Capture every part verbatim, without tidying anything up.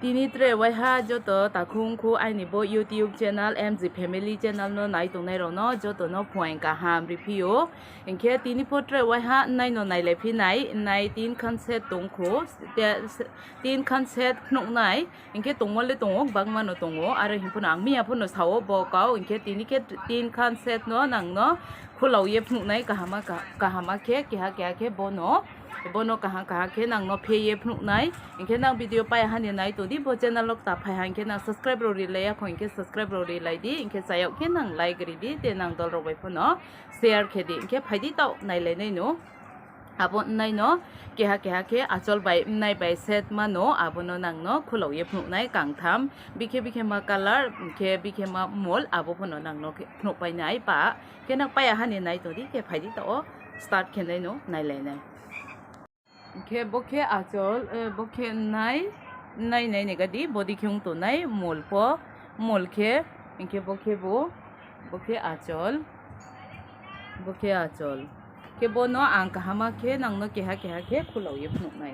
Tini tre waiha joto takhung khu aini bo YouTube channel M G Family channel no nai tongnai rok no joto no phuaing kaham riphiyo. Hinkhe tini pho tre waiha nai no nailai phinai, nai tin khan set tong khu, te, tin khan set phunuk nai. Hinkhe tongmo le tongo, bangma no tongo, aro hinphano ang miya phano sao bo kau, hinkhe tini khe tin khan set no nang no khulao ye phunuk nai kahama, kahama khe, keha keha khe bono, bono kaham kaham khe nang no phe ye phunuk nai. Hinkhe nang video pai hani nai todi, bo channel lok ta phai ha hinkhe nang subscribe rok ri lai ya kho, hinkhe subscribe rok ri lai di, hinkhe chayok khe nang like ri di, te nang dol rok bai phano share khe di, hinkhe phai di tao nai lai nai no. Abo wngnai no keha keha khe achol bai wngnai bai set mano, abono nang no khulao ye phunuk nai kangtham, bikhe bikhe ma colour, hinkhe bikhe ma mol, abo phano nang no khe phunuk pai nai pa, khe nang pai ya hani nai todi, khe phai di tao start khe nai no nai lai nai. Hinkhe bo khe achol, eh, bo khe wngnai, wngnai nai ni gadi, body khe wng tongnai, mol pho, mol khe, hinkhe bo khe bo, bo khe achol, bo khe achol. Khe bono ang kahama khe nang no keha keha khe khulao ye phunuk nai.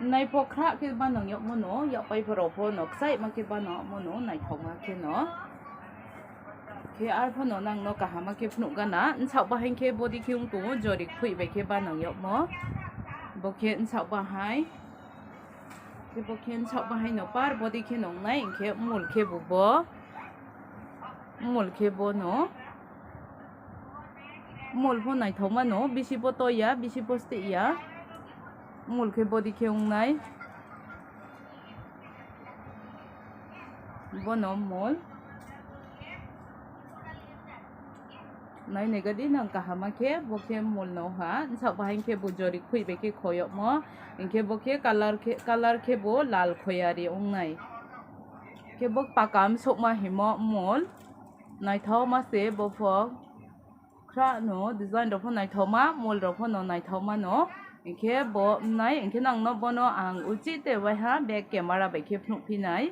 Nai pho khra khe banang yokmo no, yak pai pho rok pho no, kchai ma khe banang yokmo no, naithok ma khe no. Khe arphano nang no kahama khe phunuk gana, nsak bahai khe body khe wng tongo, jorik phui bai khe banang yokmo. Bo khe nsak bahai. Khe bo khe nsak bahai no par body khe nong nai, hinkhe mol khe bo bo. Mol khe bo no. Mol pho naithok mano, bisi bo to ya, bisi bo steh ya. Mol khe body khe wng nai. Bono mol. Nai nai gadi nang kahama khe, bo khe mol no ha. Nsak bahai khe bo jorik phui bai khe khoyokmo. Hinkhe bo khe colour khe, colour khe bo lal khoyari wng nai. Khe bo pakam sokma himo mol. Naithok ma se bo pho. Khra no design rok pho naithok ma, mol rok pho no naithok ma no. Hinkhe bo wngnai, hinkhe nang no bono ang uchi te waiha back camera bai khe phunuk phinai.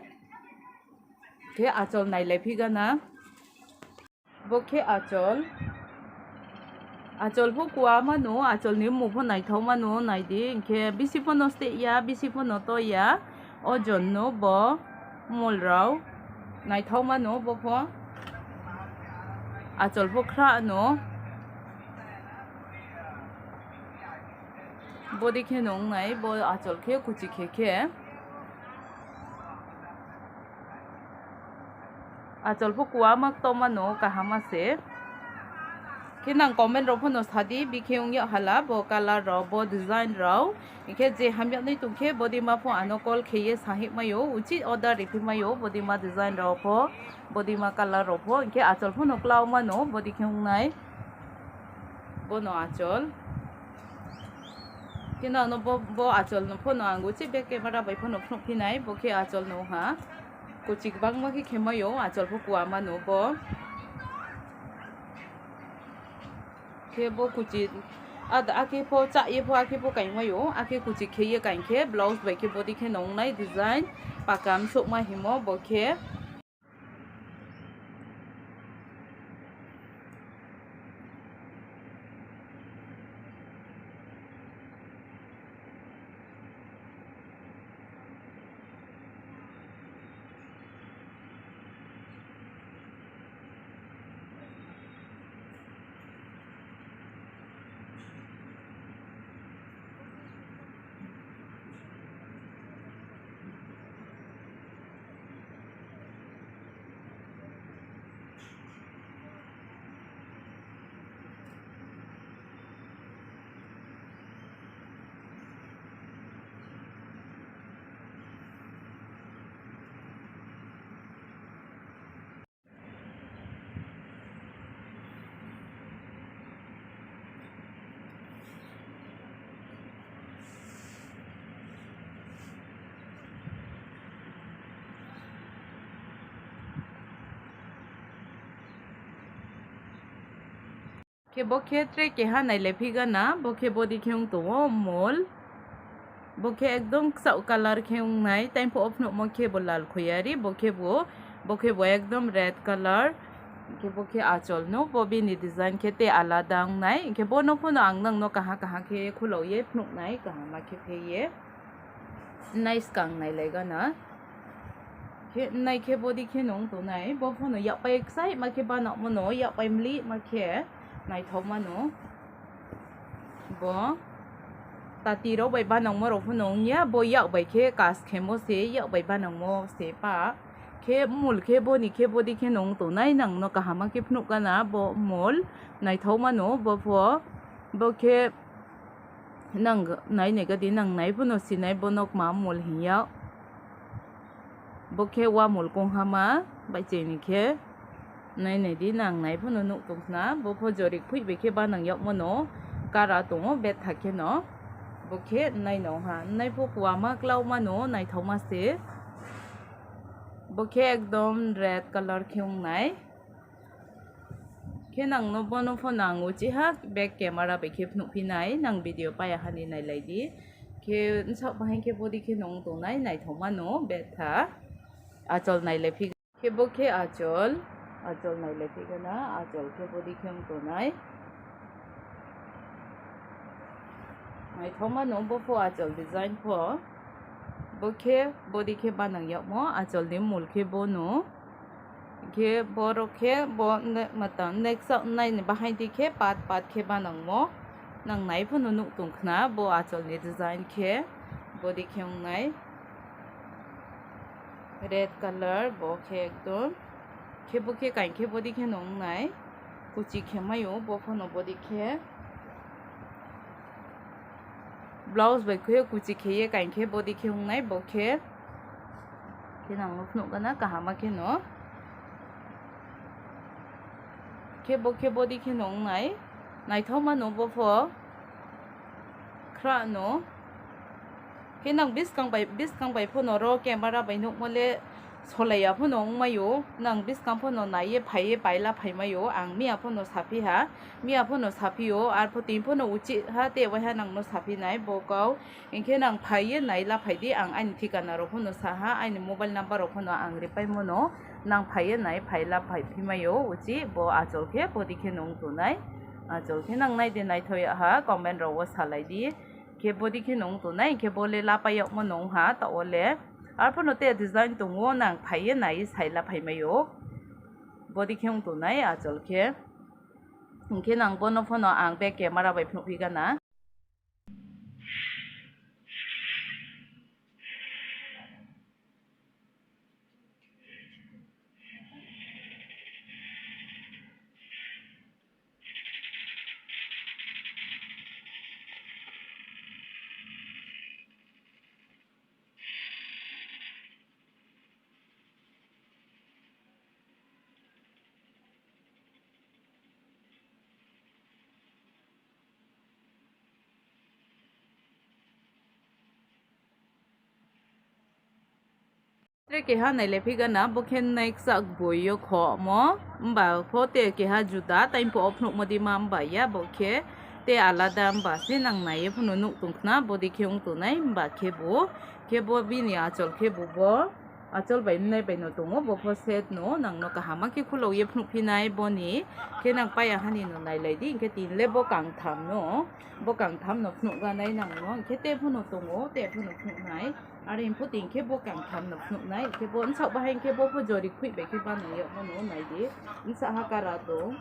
Khe achol nai lai phi gana. Bo khe achol. Achol pho kuwa mano, achol ni mung pho naithok mano, nai di. Hinkhe bisi pho no steh ya, bisi pho no to ya. O jon no bo mol rok naithok mano bo pho. Achol pho khra no. Body khe no wng nai, bo achol khe kuchi khe khe. Achol pho kuwa mak tongma no kaham ma se. Khe nang comment rok pho no sadi, bikhe wng ya hala bo colour rok, bo design rok. Hinkhe je hamyaknai tongkhe body ma pho ano call kheye sahik mayo, uchi order riphi mayo, body ma design rok pho, body ma colour rok pho. Hinkhe achol pho no kwlao mano, body khe wng nai. Bono achol. Khe no ano bo, bo achol no pho no ang uchi back camera bai pho no phunuk phinai, bo khe achol no ha. Kuchi kwbangma khe khemayo, achol pho kuwa mano bo. Khe bo kuchi, ad-, akhe pho cha ye pho, akhe pho kaingmayo, akhe kuchi kheye kaingkhe, blouse bai khe body khe no wngnai design, pakam sokma himo bo khe. Khe bo khe tre keha nailai phi gana, bo khe body khe wng tongo mol. Bo khe ekdom kwchao colour khe wng nai, tei pho o phunukmo khe bo lal khoyari, bo khe bo, bo khe bo ekdom red colour. Khe bo khe achol no, bo bini design khe tei alada wng nai. Khe bono phano ang nang no kaha kaha khe khulao ye phunuk nai, kaham ma khe phe ye. Nai swkang nailai gana. Khe nai khe body khe nung tongnai. Bo phano yakpai kwchai ma khe banang mano, yakpai mli ma khe naithok mano. Bo tati rok bai banangma rok phano wngya, bo yak bai khe kas khemo se, yak bai banangmo se pa. Khe mul khe boni khe body khe nung tongnai, nang no kaham ma khe phunuk gana bo mul naithok mano bo pho. Bo khe nang nai nai gadi nang nai phano sinai bo nok ma mul hinya. Bo khe wa mul kong hama bai chini khe. Nai nai di nang nai phano nuk tong khna, bo pho jorik phui bai khe banang yak mano, kara tongo betha khe no. Bo khe nai no ha, nai pho kwama kwlao mano, naithok ma se. Bo khe ekdom red colour khe wng nai. Khe nang no bono pho nang uchi ha back camera bai khe phunuk phi nai, nang video paya hani nai lai di. Khe nsok bahai khe body khe nung tong nai, naithok mano betha. Achol nai le phi. Khe bo khe achol, achol nai le phigana, achol khe body khe wng tongnai. Naithok mano bo pho achol design pho. Bo khe body khe banang yakmo, achol ni mul khe bono. Khe borok khe bo ne-, mata next nai ni bahai di khe pat pat khe banangmo. Nang nai phano nuk tong khna bo achol ni design khe body khe wng nai. Red colour bo khe ekdom. Khe bo khe kain khe body khe no wng nai. Kuchi khe maio bo phano body khe. Blouse bai khe kuchi khe ye kain khe body khe wng nai bo khe. Khe nang no phunuk gana kaham ma khe no. Khe bo khe body khe no wng nai. Naithok mano bo pho. Khra no. Khe nang biskang bai, biskang bai phano ro camera bai nukmo le solaiya phano wngmaio. Nang biskang phano naiye phaiye paila phaimaio. Ang miya phano saphi ha. Miya phano saphio. Arpho tini phano uchi ha te waiha nang no saphi nai bo kau. Hinkhe nang phaiye naila phai di. Ang ani thikana rok phano sa ha. Ani mobile number rok phano ang ripai mano. Nang phaiye nai phaila phai phimaio. Uchi bo achol khe body khe nung tonai. Achol khe nang nai de naithok ya ha. Comment rok o salai di. Khe body khe nung tonai, khe bo le lapai yokma nung ha, ta o le. Arphono te design tongo, nang phaiye nai sai lapai maio. Body khe wng tonai, achol khe. Hinkhe nang bono phano ang back camera bai phunuk phi gana. Tre keha naile phigana, bo khe neksak bui o khomo, mba pho te keha juda, tai pho o phunukmo di ma mba ya, bo khe te alada mba se nang nai phano nuk tong khna, body khe wng tongnai, mba khe bo, khe bo bini achol khe bo bo, achol bai mwnai bai no tongo, bo pho set no, nang no kaham ma khe khulok ye phunuk phi nai boni, khe nang paya hani no nai lai di, hinkhe tin le bo kang tham no, bo kang tham no phunuk ganai nang no, hinkhe te phano tongo, te phano phunuk nai. Are hinkhe tini khe bo kang tham no phunuknai, khe bo nsok bahai khe bo pho jori khui bai khe banai yokmano nai di. Nsa ha kara tong.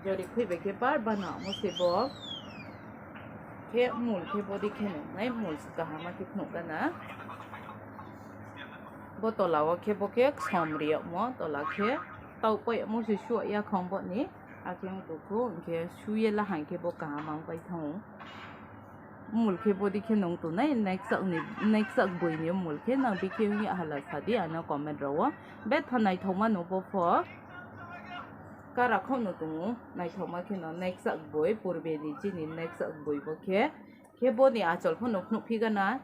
Jori khui bai khe bar bana mo se bo. Khe mul khe body khe nungnai, mul se kaham ma khe phunuk gana. Bo tola o khe bo khe som ri yokmo, tola khe tau poi mo se suya khong bo ni. Akhe wng tongkhu, hinkhe suye lahai khe bo kaham wng pai thango. Mul khe body khe nung tongnai, neksak ni, neksak bui ni mul khe nang bikhe wngya hala sadi ano comment rao. Betha naithokma no bo pho. Kara khok no tongo, naithokma khe no neksak bui, purbe ni chini neksak bui bo khe. Khe boni achol pho no phunuk phi gana.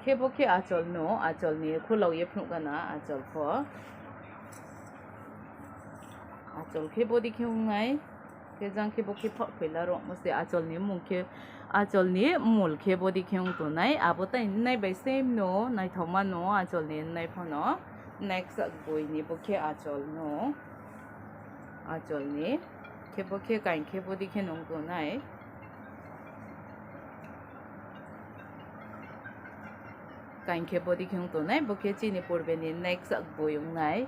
Khe bo khe achol no, achol ni khulok ye phunuk gana achol pho. Achol khe bodi khe wngnai, khe jang khe bo khe phok phaila rok mose achol ni mung khe, achol ni mul khe bodi khe wng tongnai. Abo tai nai bai same no naithok mano achol ni nai phano. Next boi ni bo khe achol no, achol ni khe bo khe kain khe bodi khe nung tongnai. Kain khe bodi khe wng tongnai, bo khe chini purbe ni next boi wngnai.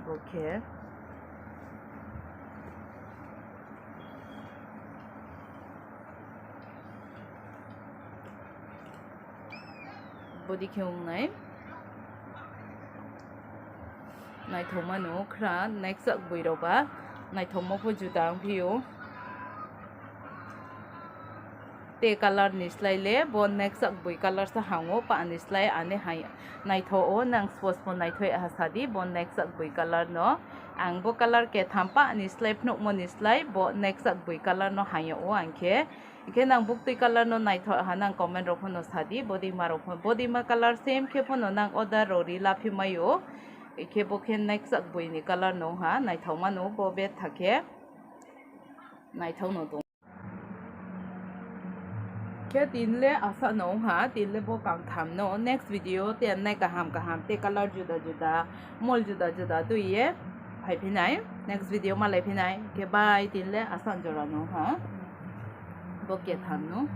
Bo khe bodi khe wngnai. Naithokma no khra, next boi rok ba naithokma pho juda wng phio. Te color ni slai le bo next boi color sa hango, pa ni slai ani hai naitho o, nang spos po naithoi ha sadi bo next boi color no. Ang bo color ketham pa ni slai phunukmo ni slai bo next boi color no hayo o ang khe. Hingkhe nang buktui color no naithok ha nang comment rok phano sadi, bodima rok phano, bodima color same khe phano nang order rok ri laphi maio. Hingkhe bo khe next boi ni color no ha naithok mano bo betha khe naithok no tong. Khe tin le asa no wng ha, tin le bo kang tham no. Next video te nai kaham kaham te color juda juda, mol juda juda twi ye phai phinai. Next video malai phinai. Khe bye, tin le asa jora no wng ha. Bo ketham no.